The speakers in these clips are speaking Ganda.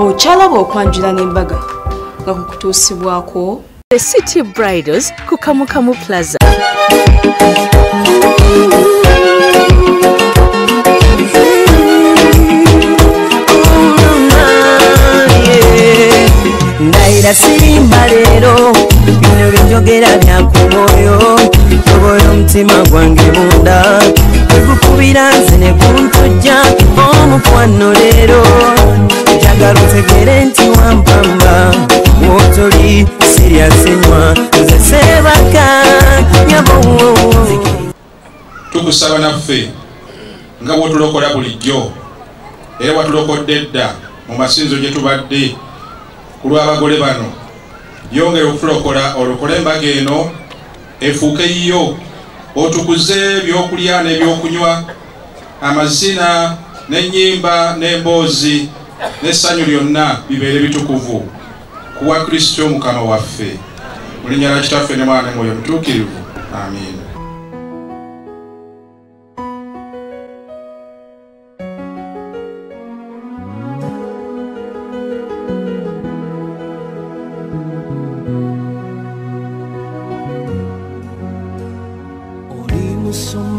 Okyalaba okwanjula n'embaga nga kukutuusibwako The City Bridals ku Kamukamu Plaza. Ndaira sirimba leero bino byenjogera bya ku mwoyo tobola omutima gwange munda tegukubira nze ne guntujja omukwano leero njagala otegere nti wampamba wotoli siryasenywa nze sebaka nyabo. Tukusaba naffe nga bw'otulokola bulijjo era watulokodde dda mu masinzo gye tubadde ku lw'abagole bano, yongera okutulokola olokole embaga eno efuuke yiyo, otukuze ebyokulya n'ebyokunywa, amazina n'ennyimba n'emboozi n'essanyu lyonna bibeere bitukuvu kuwa Kristo Mukama waffe. Mu linnya lya Kitaffe ne Mwana ne Mwoyo Mutuukirivu, amiina.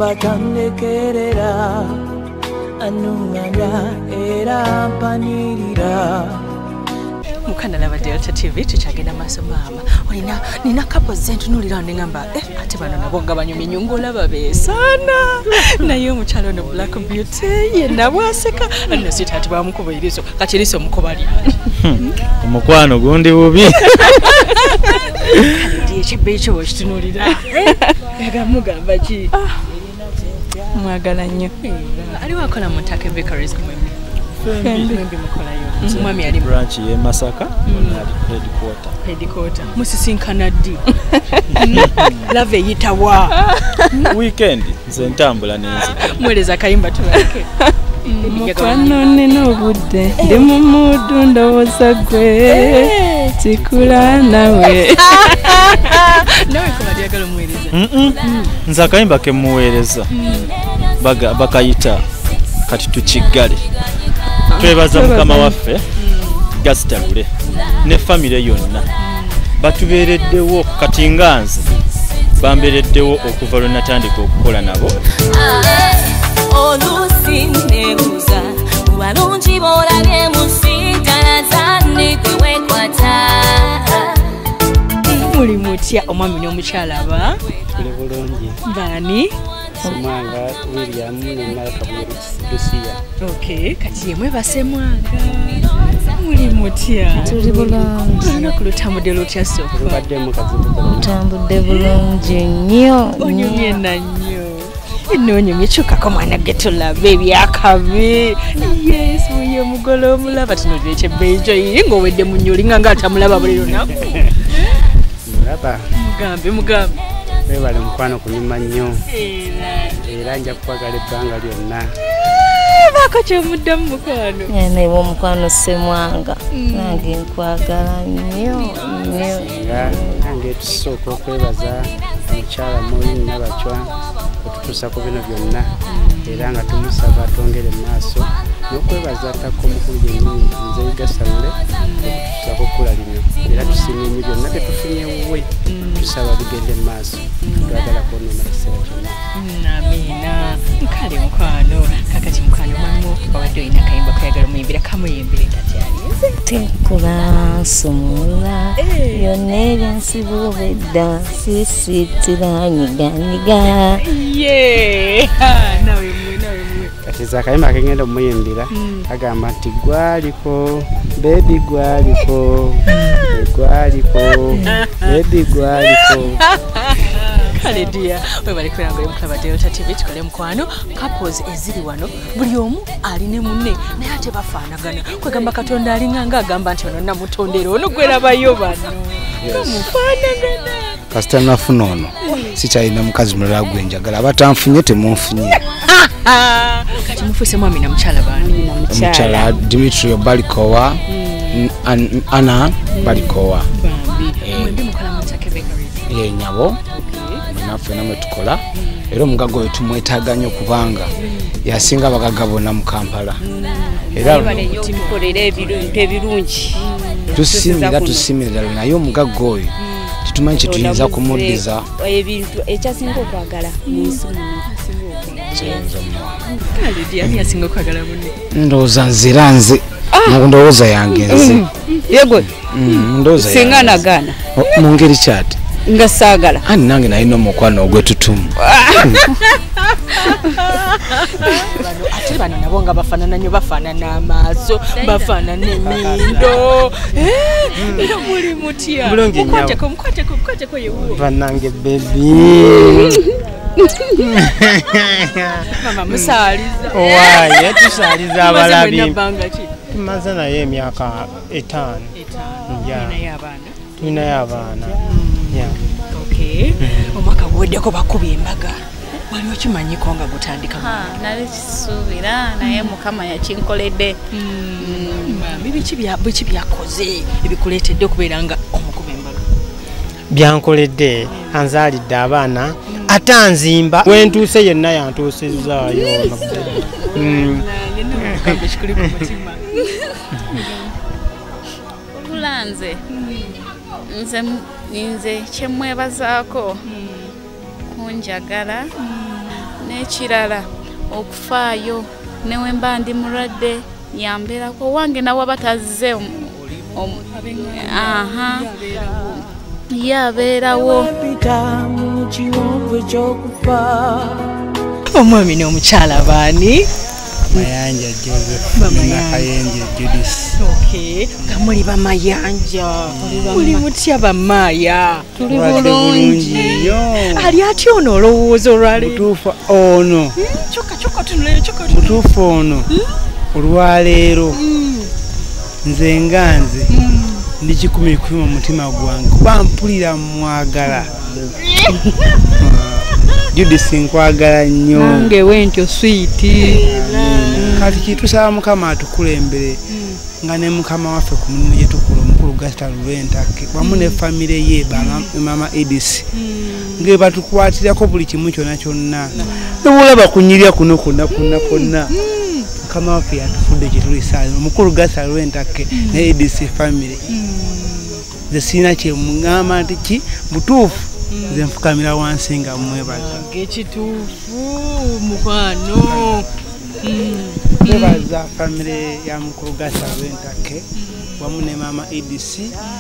Batandekerera anunganya era mpanirira. Mukana laba Delta TV tukyagenda maaso maama. Olina nina couple zentunuulira ne ngamba ate bano nabo nga banyumye nnyo olaba beesaana. Naye omukyala ono Black Beauty yenna bw'aseka nno si ati bamukuba eriiso kati eriiso omukuba li. Omukwano gundi bubi. Kale ekibbe ekyo bw'okitunuulira. Mugamba ki? Mwagala nnyo. Aliwo akola mu Ntake Bakeries mwembi. Mwembi mukolayo. Mwami ali branch ye Masaka, ali headquarter. Headquarter. Musisinkana ddi? Love eyitawa. Weekend nze ntambula n'enzija. Muweereza akayimba tubaleke. Mukwano nina obudde ndi mu muddu ndowooza gwe tikula nawe. Nawe kuba lyagala omuweereza. Nze akayimba ke muweereza bakayita kati tukiggale. Twebaza Mukama waffe Gasita Lule ne famire yonna batubeereddewo kati nga nze bambeereddewo okuva lwe natandika okukola nabo. Oluusi neebuuza mu balungi b'olabye mu nsi ddala zange gwe weekwata. Muli mutya omwami n'omukyala aba? Tuli bulungi. Baani? Semwanga William ne Malakabuye Lucia. Okay, kati ye mwebase Mwanga. Muli mutya? Tuli bulungi. Olunaku lutambudde lutya sofa? Lubaddemu kazibu. Lutambudde bulungi nnyo. Onyumye na nnyo. Nonyumye kyukako mwana gwe tulabe ebyakabi. Yes, wuyo omugole omulaba tunuulira ekyebbeeyi kyo ye ng'owedde mu nnyo olinga nga atamulaba buli lunaku. Mulaba. Mugambe mugambe. Webale mukwano kunyuma nnyo. Era nja kukwagala ebbanga lyonna. Baako kyomuddamu mukwano. Naye omukwano Ssemwanga nange nkwagala nnyo nnyo. Nange tusooka okwebaza omukyala Maureen Nabachwa okututuusa ku bino byonna era nga tumusaba atwongere mu maaso n'okwebaza Takka omukulu yennyini nze Gasita Lule okututuusa ku kkula lino era tusiimye nnyo byonna bye tufunye wuwe tusaba bigende mu maaso twagala kwonoona kiseera kyonna. Amiina. Kale mukwano kakati mukwano mwami obadde olina akayimba koyagala omuyimbira kamuyimbire kati alinze. Tekula nsumula yonna ebyensibu obwedda sisitira nyiganyiga. Nawe mwe nawe mwe. Kati nze akayimba kengenda omuyimbira agamba nti gwaliko bebi gwaliko gwaliko bebi gwaliko. Kale dear, webale kubeera nga oli mukulaba Delta TV tukole mukwano couples eziri wano buli omu aline munne naye ate bafaanagana kwegamba Katonda alinga nga agamba nti ono namutondera ono gwerabayo bano mufaanagana. Kasita nafuna ono sikyalina mukazi mulala gwe njagala abatanfunye temunfunye. Kati mufuuse mwami na mukyala baani? Omukyala Dimitrio Balikowa Anna Balikowa. Mwembi mukola mu Ntake Bakeries? Ye nyabo naffe namwe tukola era omugaga oyo tumwetaaga nnyo kubanga yasinga abagagga bonna mu Kampala. Era tukolera ebintu ebirungi. Tusimira ddala naye omugagga oyo tetumanyi kye tuyinza kumuddiza. Ebintu ekyasinga okwagala mu nsi muno. Ndowooza nzira nze mu ndowooza yange nze. Yegwe. Ndowooza yange. Singa nagaana. Mu ngeri kyati? Nga saagala. Ani nange nalina omukwano ogw'ettutumu. Ate bano nabo nga bafaanana nnyo, bafaanana amaaso, bafaanana ennyindo. Nga muli mutya. Mukwateko, mukwateko, mukwateko yewuwo. Bannange baby. Mama musaaliza. Owaaye tusaaliza abalabi. Tumaze naye emyaka 5. Tulinayo abaana. Okay. Omwaka guweddeko bakubye embaga. Wali okimanyiko nga gutandika? Nali kisuubira naye Mukama yakinkoledde. Mami biki byakoze ebikuleetedde okubeera nga omukuba embaga? Byankoledde, anzaalidde abaana, ate anzimba. Wentuuse yenna yantuusizzaayo. Obulanze nze kyemwebazaako kunjagala n'ekirala okufaayo ne we mba ndi mulwadde yambeerako wange nawe batazze yabeerawo. Omwami n'omukyala baani? Mayanja Joseph Nakayenje Judith. Okay, nga muli bamayanja. Muli mutya bamaaya? Tuli bulungi nnyo. Ali atya ono olowooza olwaleero? Butuufu ono. Kyokka tunulayo, kyokka tunulayo. Butuufu ono olwaleero nze nga nze ndi 100 mu mutima gwange kuba mpulira mwagala. Judith nkwagala nnyo. Nange wentyo sweet. Kati kitusaba Mukama atukulembere nga ne Mukama waffe ku mulimu gye tukola omukulu Gasita Lwentake wamu ne famire ye Mama Edith nga batukwatirako buli kimu kyonna kyonna. Nobulaba kunyirya kuno kwonna kwonna kwonna. Mukama waffe yatufudde kye tuli ssaawa omukulu Gasita Lwentake ne Edith family. Nze sirina kye mugamba nti ki butuufu. Nze nfukamira wansi nga mwebaza. Ekituufu mukwano. Twebaza famire ya mukulu Gasita Lwentake wamu ne Mama Edith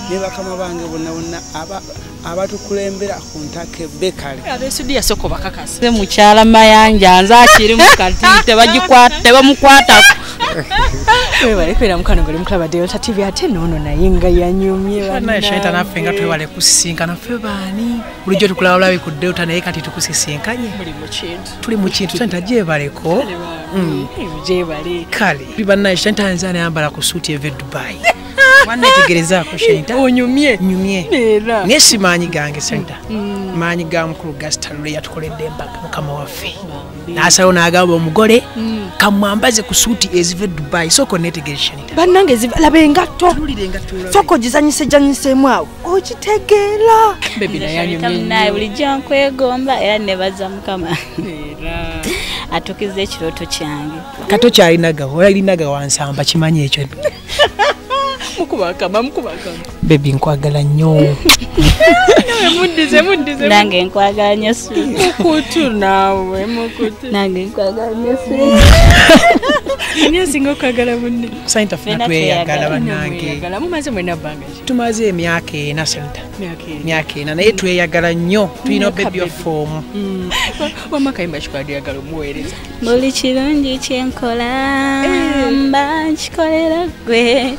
ne bakama bange bonna bonna abatukulembera ku Ntake Bakery. Abeesudi yasooka obakakasa. Nze mukyala Mayanja nze akiri mu kati tebamukwatako. Webale kubeera mukwano gwe mukulaba Delta TV ate noono naye nga yanyumye. Naye Shanita naffe nga twewale kusisinkana ffe baani. Bulijjo tukulaba bulabi ku Delta naye kati tukusisinkanye. Tuli mu kintu. Shanita gyebaleko. Gyebale. Kale bannaye Shanita nze anayambala ku suuti eva e Dubai. Wanneetegerezaako Shanita. Onyumye. Nyumye. Era. Naye si maanyi gange Shanita. Maanyi ga mukulu Gasita Lule yatukoledde embaga mukama waffe. N'asalawo n'agamba omugole kamwambaze ku suuti eziva e Dubai. Sooka onneetegereze Shanita. Bannange laba engatto. Sooka ogizanyise jjanyiseemu awo. Okitegeera. Baby naye anyumye nnyo. Bulijjo nkwegomba era nebaza Mukama. Era. Atukiza ekirooto kyange. Kato kyalinaga, olinaga wansamba kimanyi ekyo. Mukubakama, mukubakama. Baby nkwagala nnyo. Muddize, muddize. Nange nkwagala nnyo sweet. Mukutu naawe, mukutu. Nange nkwagala nnyo sweet. Ani asinga okwagala munne? Shanita ffenna tweyagala bannange. Mumaze mwenna bbanga ki? Tumaze emyaka 4 Shanita. Myaka 4 naye tweyagala nnyo. Tulina baby waffe omu. Wamma kayimba kikwadi oyagala omuweereza. Buli kirungi kye nkola mba nkikolera ggwe.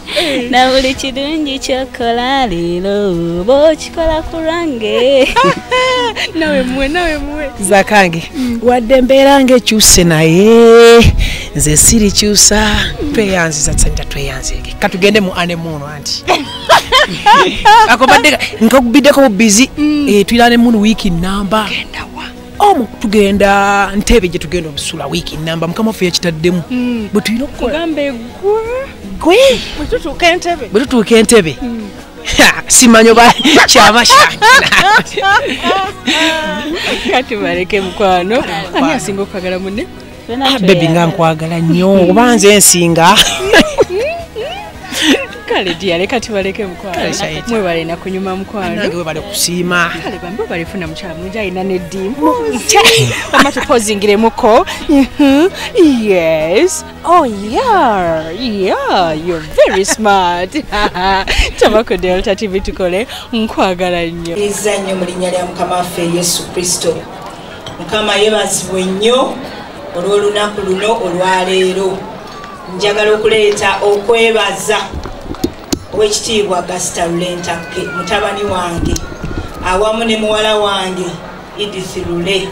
Na buli kirungi ky'okola leero bw'okikola ku lwange. Nawe muwe, nawe muwe. Zakange wadde embeera ng'ekyuse naye nze sirikyusa. Tweyanziza Shanita tweyanzike. Katugende mu honeymoon anti. Akobadde nkakubiddeko busy. Tulina honeymoon wiiki namba. Omu tugenda Ntebe gye tugenda obusula wiiki namba Mukama waffe yakitaddemu. Bwe tulina okukola. Tugambe gwe. Bwe tutuuka Entebbe. Bwe tutuuka Entebbe. Simanyi oba kyama kyange. Kati baleke mukwano. Ani asinga okwagala munne? Baby nga nkwagala nnyo oba nze nsinga. Kale dia leka tubaleke mukwano. Mwebale na kunyuma mukwano. Nange webale kusiima. Kale bambi balifuna mukyala mulungi alina n'eddimu. Mama tupozingire-muko. Yes. Oh yeah. Yeah, you're very smart. Tabako Delta TV tukole nkwagala nnyo. Eza nnyo mu linnya lya Mukama waffe Yesu Kristo. Mukama yeebazibwe nnyo olw'olunaku luno olwaleero. Njagala okuleeta okwebaza owekitiibwa Gaster Lule Ntakke mutabani wange awamu ne muwala wange Edith Lule.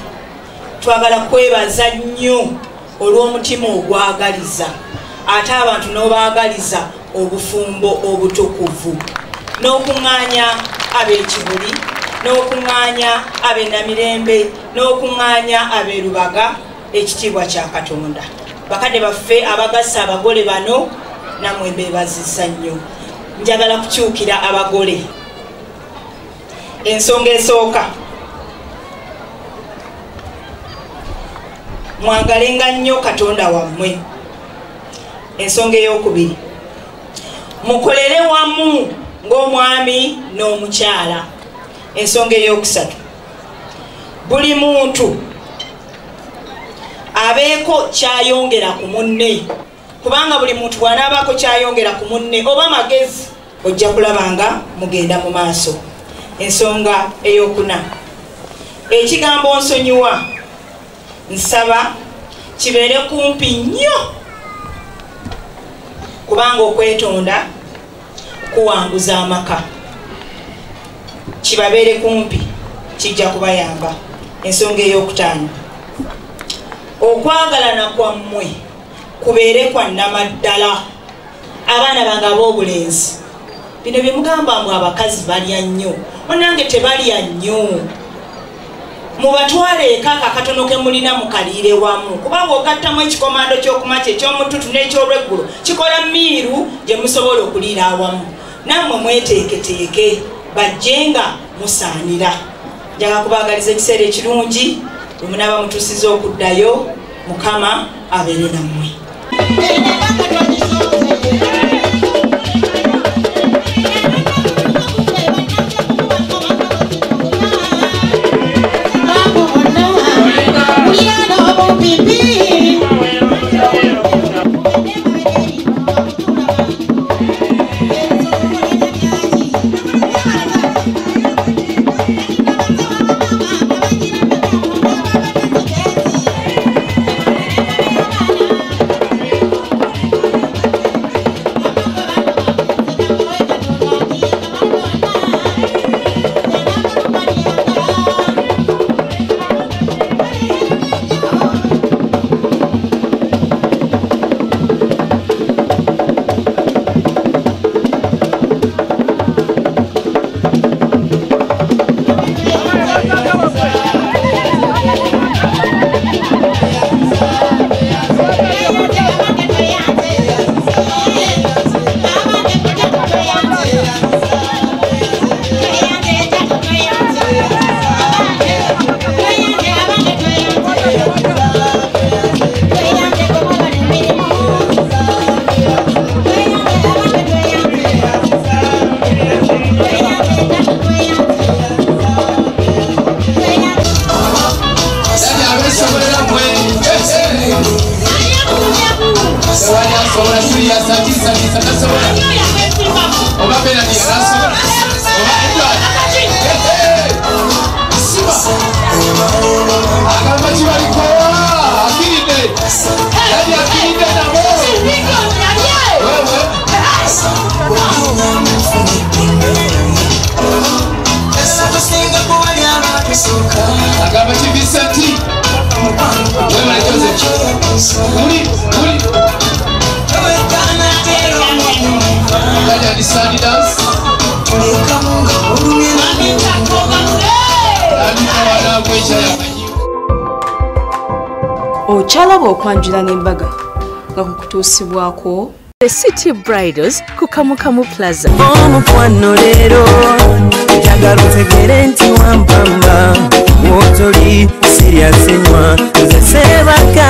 Twagala kwebaza nnyo olw'omutima ogwagaliza ate abantu n'obaagaliza obufumbo obutukuvu n'okuŋŋaanya ab'Ekibuli n'okuŋŋaanya ab'Enamirembe n'okuŋŋaanya ab'Erubaga. Ekitiibwa kya Katonda. Bakadde baffe abagasa abagole bano nammwe mbeebazisa nnyo. Njagala kukyukira abagole. Ensonga esooka, mwagalenga nnyo Katonda wammwe. Ensonga ey'okubiri, mukolere wamu ng'omwami n'omukyala. Ensonga ey'okusatu, buli muntu abeeko kyayongera ku munne, kubanga buli muntu bw'anaabaako kyayongera ku munne oba magezi ojja kulaba nga mugenda mu maaso. Ensonga ey'okuna, ekigambo nsonyiwa nsaba kibeere kumpi nnyo, kubanga okwetonda kuwanguza amaka. Kibabeere kumpi kijja kubayamba. Ensonga ey'okutaano, okwagalana kwammwe kubeere kwa nnamaddala. Abaana bange ab'obulenzi, bino bye mugamba mbu abakazi balya nnyo, munnange tebalya nnyo. Mubatwale eka akatono ke mulina mukaliire wamu, kubanga ogattamu ekikomando ky'okumakya eky'omututu n'eky'olweggulo kikola miiru gye musobola okuliira awamu. Nammwe mweteeketeeke bajje nga musaanira. Njagala kubaagaliza ekiseera ekirungi bwe munaaba mutuusiza okuddayo. Mukama abeere nammwe. Okyalaba okwanjula n'embaga nga kukutuusibwako. The City Bridals ku Kamukamu Plaza. Omukwano leero njagala otegere nti wampamba wotoli sirya sinywa nze sebaka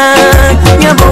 nyabo.